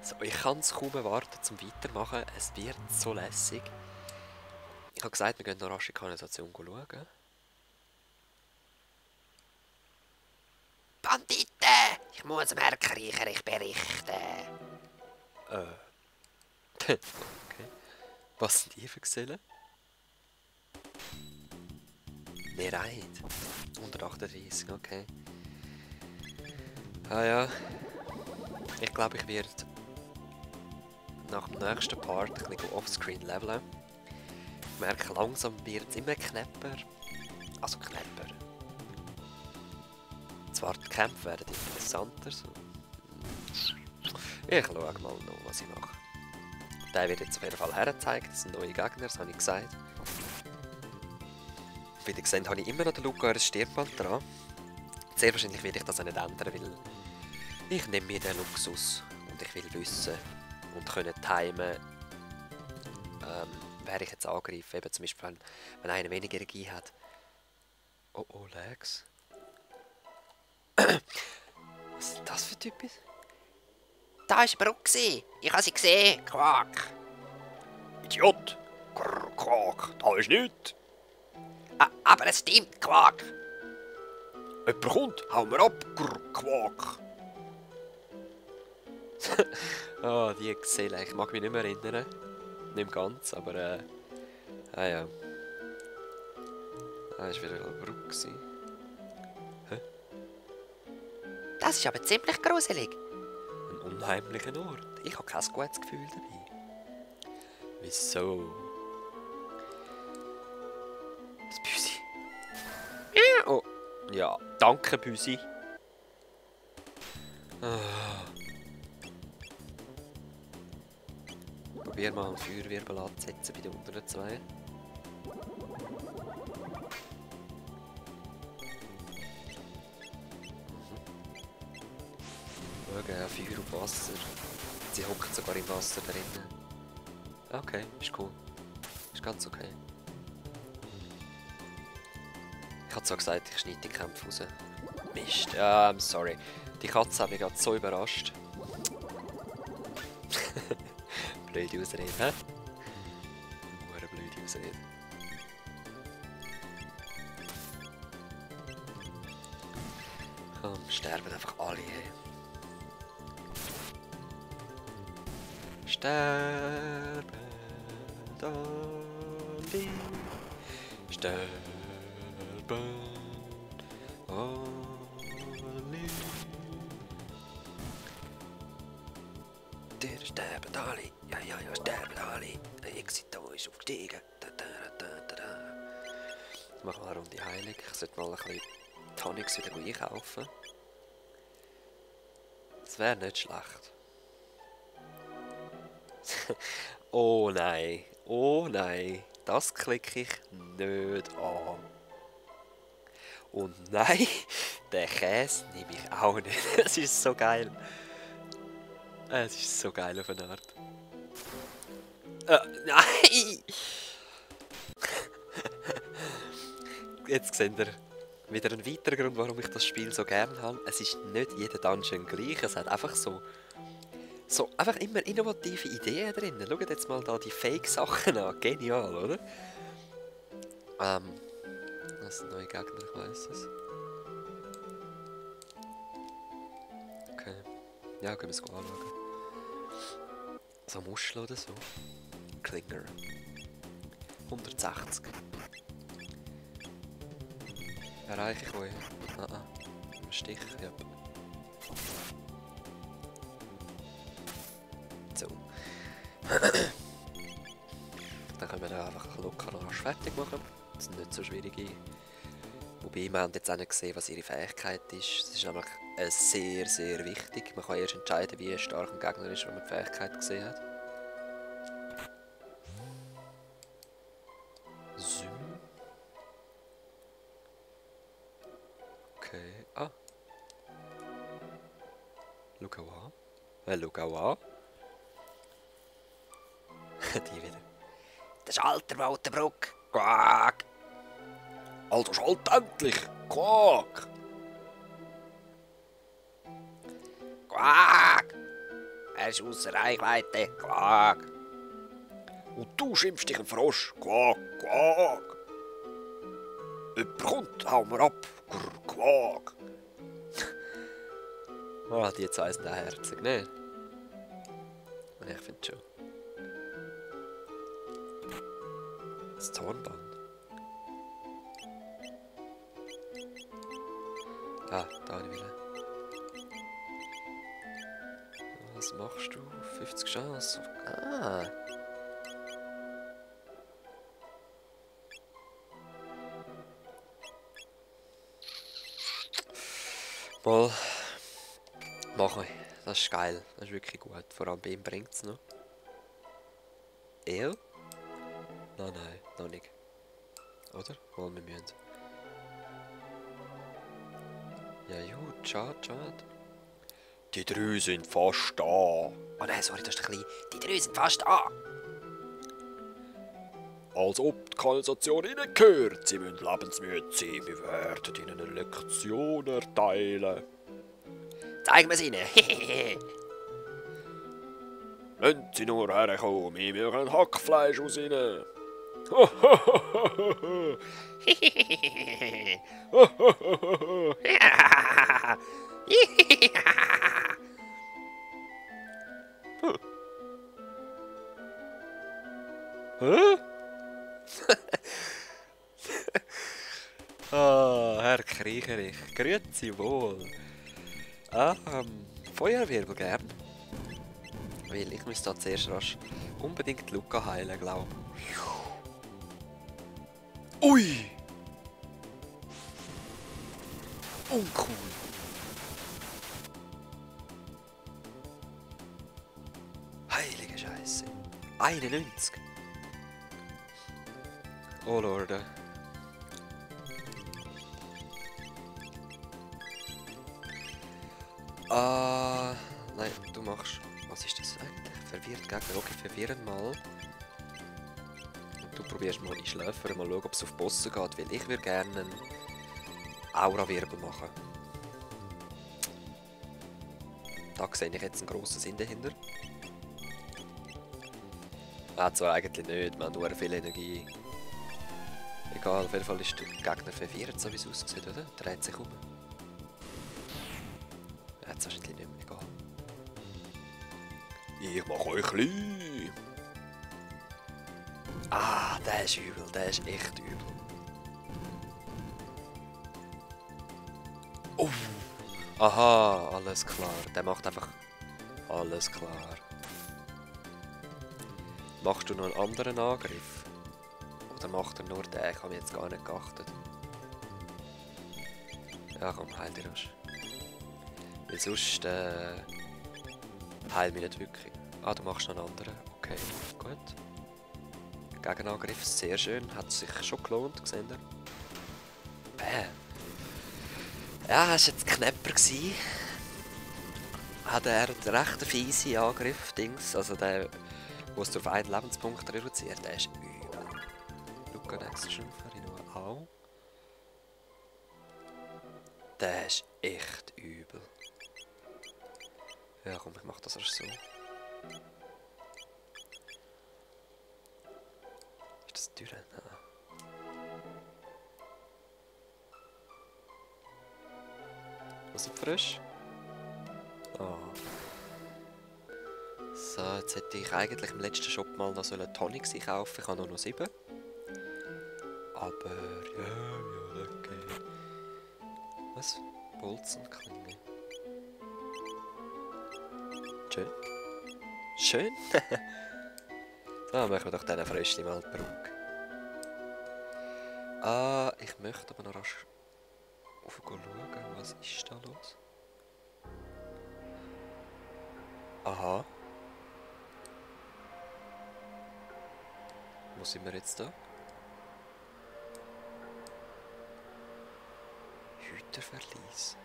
So, ich kann es kaum erwarten zum Weitermachen. Es wird so lässig. Ich habe gesagt, wir gehen noch rasch in die Kanalisation schauen. Banditen! Ich muss Merkenreicher berichten. Okay. Was sind die für Gesellen? Nereid. 138, okay. Ah ja. Ich glaube, ich werde nach dem nächsten Part ein bisschen offscreen leveln. Ich merke, langsam wird es immer knapper. Also knapper. Zwar die Kämpfe werden interessanter. So. Ich schaue mal noch, was ich mache. Der wird jetzt auf jeden Fall hergezeigt. Das sind neue Gegner, das habe ich gesagt. Wie ihr seht, habe ich immer noch den Lucaris Stirnband dran. Sehr wahrscheinlich werde ich das auch nicht ändern, weil ich nehme mir den Luxus und ich will wissen und können timen, wer ich jetzt angreife. Eben zum Beispiel, wenn einer weniger Energie hat. Oh, oh, Legs. Was ist das für ein Typ? Da war eine Brücke. Ich habe sie gesehen. Quack. Idiot! Grrr, Quack, da ist nichts! Aber es stimmt, Quack. Jemand kommt, hauen wir ab! Grrr, Quack! Ah, die Geselle, ich mag mich nicht mehr erinnern. Nicht ganz, aber ah ja. Ah, ist wieder eine Brücke. Hä? Das ist aber ziemlich gruselig. Ein unheimlicher Ort. Ich habe kein gutes Gefühl dabei. Wieso? Das Büsi. Oh, ja, danke Büsi. Ah. Probier mal einen Feuerwirbel anzusetzen bei den unteren zwei. Schau, Feuer und Wasser. Sie hockt sogar im Wasser drinnen. Okay, ist cool. Ist ganz okay. Ich habe zwar gesagt, ich schneide die Kämpfe raus. Mist, ja, I'm sorry. Die Katze hat mich gerade so überrascht. Blöde Ausrede, hä? Eine blöde Ausrede. Komm, sterben einfach alle, hey. Sterben alle. Sterben alle. Der sterben alle. Ja, ja, ja, sterben alle. Der Exito ist aufgestiegen. Jetzt machen wir eine Runde Heilung. Ich sollte mal ein bisschen Tonics wieder einkaufen. Das wäre nicht schlecht. Oh nein. Oh nein. Das klicke ich nicht an. Und nein, den Käse nehme ich auch nicht. Es ist so geil. Es ist so geil auf eine Art. Nein! Jetzt seht ihr wieder einen weiteren Grund, warum ich das Spiel so gerne habe. Es ist nicht jeder Dungeon gleich. Es hat einfach so einfach immer innovative Ideen drin. Schaut jetzt mal da die Fake-Sachen an. Genial, oder? Das sind neue Gegner, ich weiss es. Okay. Ja, können wir es anschauen. So Muschel oder so. Klinger. 160. Erreiche ich euch? Ein Stich, ja. So. Dann können wir einfach locker rasch fertig machen. Das sind nicht so schwierige. Wobei, wir haben jetzt auch nicht gesehen, was ihre Fähigkeit ist. Das ist nämlich sehr, sehr wichtig. Man kann erst entscheiden, wie stark ein Gegner ist, wenn man die Fähigkeit gesehen hat. So. Okay. Ah. Lukawa. Lukawa. Die wieder. Der Schalter baut den Brücke. Quack. Alter, schalt endlich! Quack! Quack. Er ist außer Reichweite. Quack. Und du schimpfst dich ein Frosch. Quack, quack. Jemand kommt, hau mir ab. Grr, quack. Ah, die zwei sind auch herzig, ne? Ich finde schon. Das Zornband. Ah, da habe ich wieder. Was machst du? 50 Chance. Ah. Mal. Mach ich. Das ist geil. Das ist wirklich gut. Vor allem bei ihm bringt es noch. Er? Nein, nein, noch nicht. Oder? Mal, wir müssen. Ja gut, schade, schade. Die drei sind fast da. Oh nein, sorry, das ist ein bisschen... Die drei sind fast da. Als ob die Kanalisation ihnen gehört. Sie müssen lebensmüde sein. Wir werden ihnen eine Lektion erteilen. Zeigen wir es ihnen. Lassen sie nur herkommen. Wir mögen Hackfleisch aus ihnen. Hä? Ah, Herr Kriecherich, grüezi wohl. Feuerwirbel gern. Weil ich muss da zuerst rasch unbedingt Luca heilen, glaube ich. Ui! Uncool! Heilige Scheiße! 91! Oh Lorde! Nein, du machst... Was ist das eigentlich? Verwirrt Gegner. Okay, verwirren mal. Und du probierst mal einschläfern, mal schauen, ob es auf Bossen geht, weil ich würde gerne einen Aura-Wirbel machen. Da sehe ich jetzt einen grossen Sinn dahinter. Zwar eigentlich nicht, wir haben nur viel Energie. Egal, auf jeden Fall ist der Gegner verwirrt, so wie es aussieht, oder? Dreht sich um. Jetzt wahrscheinlich nicht mehr, egal. Ich mach euch klein. Ah, der ist übel, der ist echt übel. Oh! Aha, alles klar. Der macht einfach... Alles klar. Machst du noch einen anderen Angriff? Oder macht er nur den? Ich habe mich jetzt gar nicht geachtet. Ja komm, heil dich rasch. Weil sonst heil mich nicht wirklich. Ah, du machst noch einen anderen. Okay, gut. Gegenangriff, sehr schön. Hat sich schon gelohnt, gesehen. Bäh. Ja, es war jetzt knapper. Hat er einen recht fiesen Angriff, Dings. Also der, wo es auf einen Lebenspunkt reduziert, der ist übel. Luca Next Stufe, ich auch. Der ist echt übel. Ja komm, ich mach das erst so. Ist das die Tür? Nein. Was ist frisch? Oh. So, jetzt hätte ich eigentlich im letzten Shop mal noch so einen Tonic kaufen. Ich habe nur noch 7. Aber ja, das geht. Was? Bolzenklinge. Schön. Schön? So, machen wir doch diesen Fröschli mal Brug. Ich möchte aber noch rasch schauen, was ist da los? Aha. Wo sind wir jetzt da? Hüterverlies.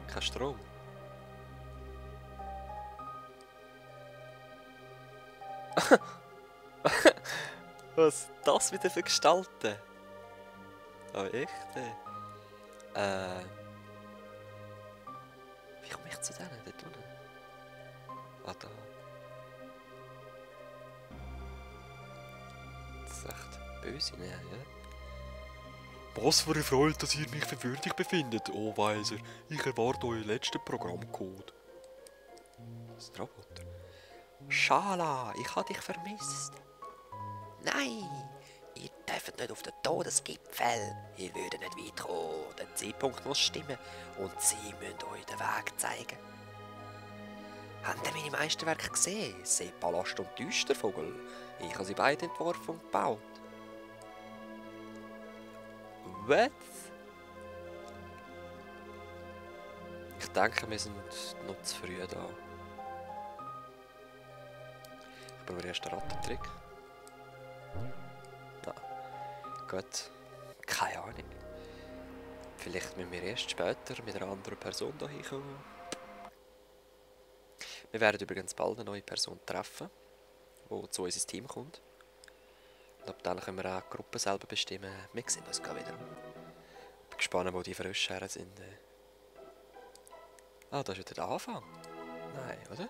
Kein Strom. Was das wieder für Gestalten? Oh, echt? Wie komme ich zu denen dort unten? Ah, da. Das ist echt böse, ne? Ja? Was für eine Freude, dass ihr mich für würdig befindet, oh Weiser. Ich erwarte euren letzten Programmcode. Das ist ein Roboter. Schala, ich habe dich vermisst. Nein, ihr dürft nicht auf den Todesgipfel. Ihr würdet nicht weit kommen. Der Zeitpunkt muss stimmen und sie müssen euch den Weg zeigen. Habt ihr meine Meisterwerke gesehen? Seepalast und Düstervogel. Ich habe sie beide entworfen und gebaut. Was? Ich denke, wir sind noch zu früh da. Ich brauche erst einen Rattentrick. Na, gut. Keine Ahnung. Vielleicht müssen wir erst später mit einer anderen Person da hinkommen. Wir werden übrigens bald eine neue Person treffen, die zu unserem Team kommt. Und ab dann können wir auch die Gruppe selber bestimmen. Wir sehen uns gleich wieder. Ich bin gespannt, wo die Frösche her sind. Ah, das ist wieder der Anfang. Nein, oder?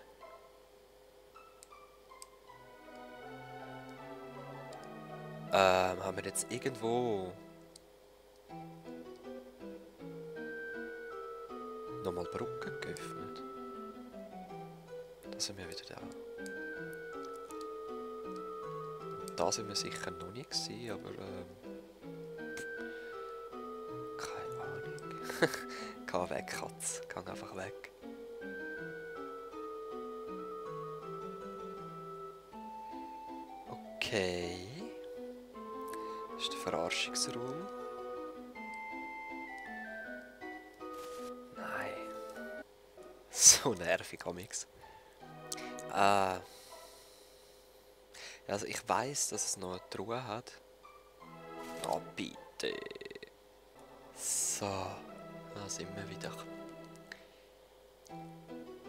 Haben wir jetzt irgendwo nochmal Brücken geöffnet? Da sind wir wieder da. Da sind wir sicher noch nicht gewesen, aber keine Ahnung. Geh weg, Katz. Geh einfach weg. Okay. Das ist der Verarschungsraum. Nein. So nervig, Amix. Also ich weiß, dass es noch eine Truhe hat. Oh, bitte. So. Da sind wir wieder.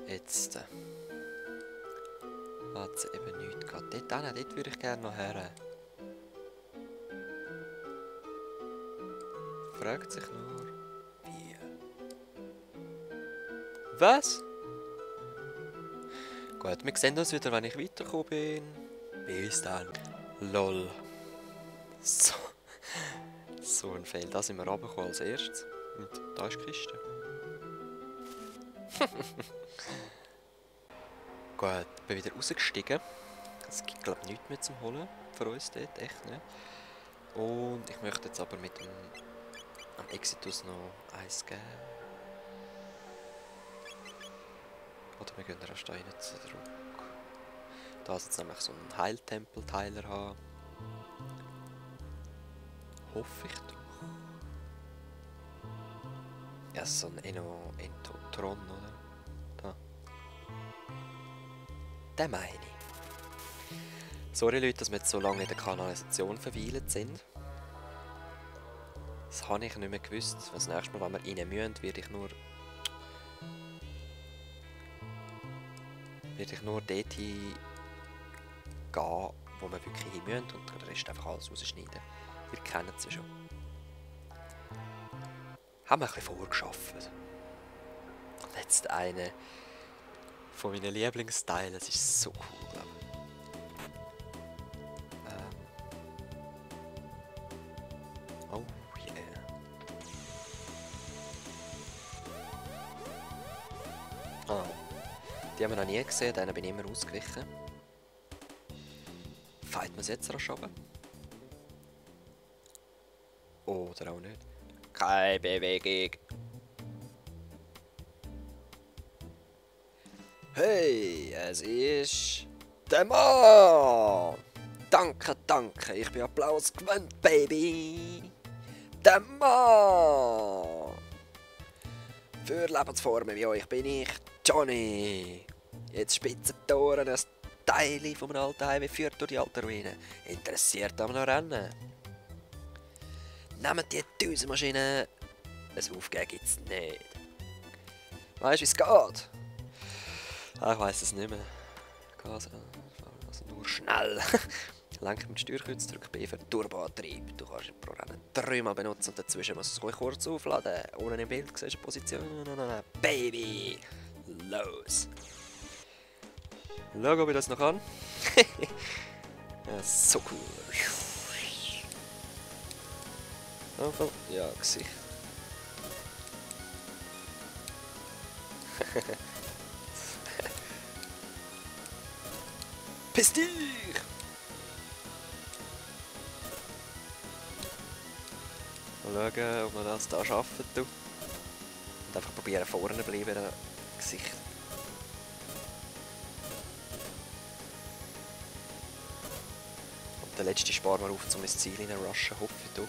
Jetzt. Hat es eben nichts gehabt. Dort würde ich gerne noch her. Fragt sich nur, wie. Was? Gut, wir sehen uns wieder, wenn ich weitergekommen bin. Bis dann. Lol. So ein Fail. Da sind wir runtergekommen als erstes. Und da ist die Kiste. Gut, ich bin wieder rausgestiegen. Es gibt, glaube ich, nichts mehr zum Holen für uns dort, echt nicht. Und ich möchte jetzt aber mit dem am Exitus noch eins geben. Oder wir gehen erst da rein zurück. Da ist jetzt nämlich so ein Heiltempel-Teiler haben. Hoffe ich doch. Ja, so ein Entotron, oder? Da. Den meine ich. Sorry Leute, dass wir jetzt so lange in der Kanalisation verweilt sind. Das habe ich nicht mehr gewusst. Das nächste Mal, wenn wir rein müssen, werde ich nur dort hin gehen, wo wir wirklich hin müssen und den Rest einfach alles rausschneiden. Ihr kennt sie schon. Haben wir ein bisschen vorgeschafft. Und jetzt eine von meinen Lieblingsteilen. Es ist so cool, glaube ich. Oh yeah. Ah. Die haben wir noch nie gesehen, denen bin ich immer ausgewichen. Fight man es jetzt rasch runter? Oder auch nicht. Keine Bewegung. Hey, es ist der Mann! Danke, danke, ich bin Applaus gewöhnt, Baby! Der Mann! Für Lebensformen wie euch bin ich Johnny! Jetzt spitzen die Ohren, ein Teil von einem alten Highway führt durch die alten Ruinen. Interessiert am noch Rennen? Nehmt die Düsenmaschine! Ein Aufgeben gibt's nicht. Weißt du, wie es geht? Ah, ich weiss es nicht mehr. Also nur schnell. Lenk mit Steuerkreuz, drück B für Turboantrieb. Du kannst pro Rennen 3-mal benutzen und dazwischen musst du es kurz aufladen. Unten im Bild siehst du die Position. Baby! Los! Schau, ob ich das noch kann. Ja, so cool. Anfang. Ja, Gesicht. Piss dich! Mal schauen, ob wir das hier schaffen. Und einfach probieren vorne zu bleiben. Gesicht. Und der letzte sparen wir auf, um ins Ziel in rushen, hoffe ich doch.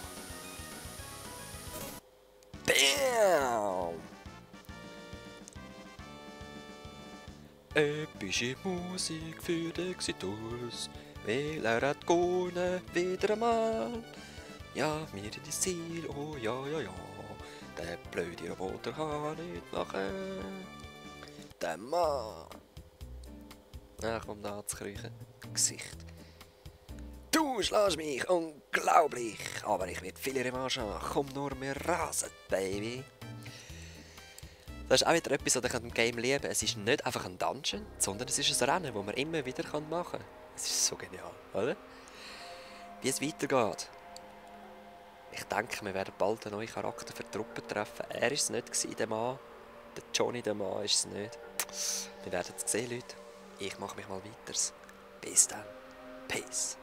Bam! Epische Musik für den Exitus, weil er hat gewonnen, wieder einmal. Ja, wir sind das Ziel, oh ja, ja, ja. Der blöde Roboter kann nicht machen. Der Mann. Na, komm da zu kriechen. Gesicht. Du schlägst mich, unglaublich. Aber ich werde viele Revanche haben. Komm nur, wir rasen, Baby. Das ist auch wieder etwas, was ich an dem Game liebe. Es ist nicht einfach ein Dungeon, sondern es ist ein Rennen, das man immer wieder machen kann. Es ist so genial, oder? Wie es weitergeht. Ich denke, wir werden bald einen neuen Charakter für die Truppe treffen. Er war es nicht, der Mann. Der Johnny, der Mann, ist es nicht. Wir werden es sehen, Leute. Ich mache mich mal weiter. Bis dann. Peace.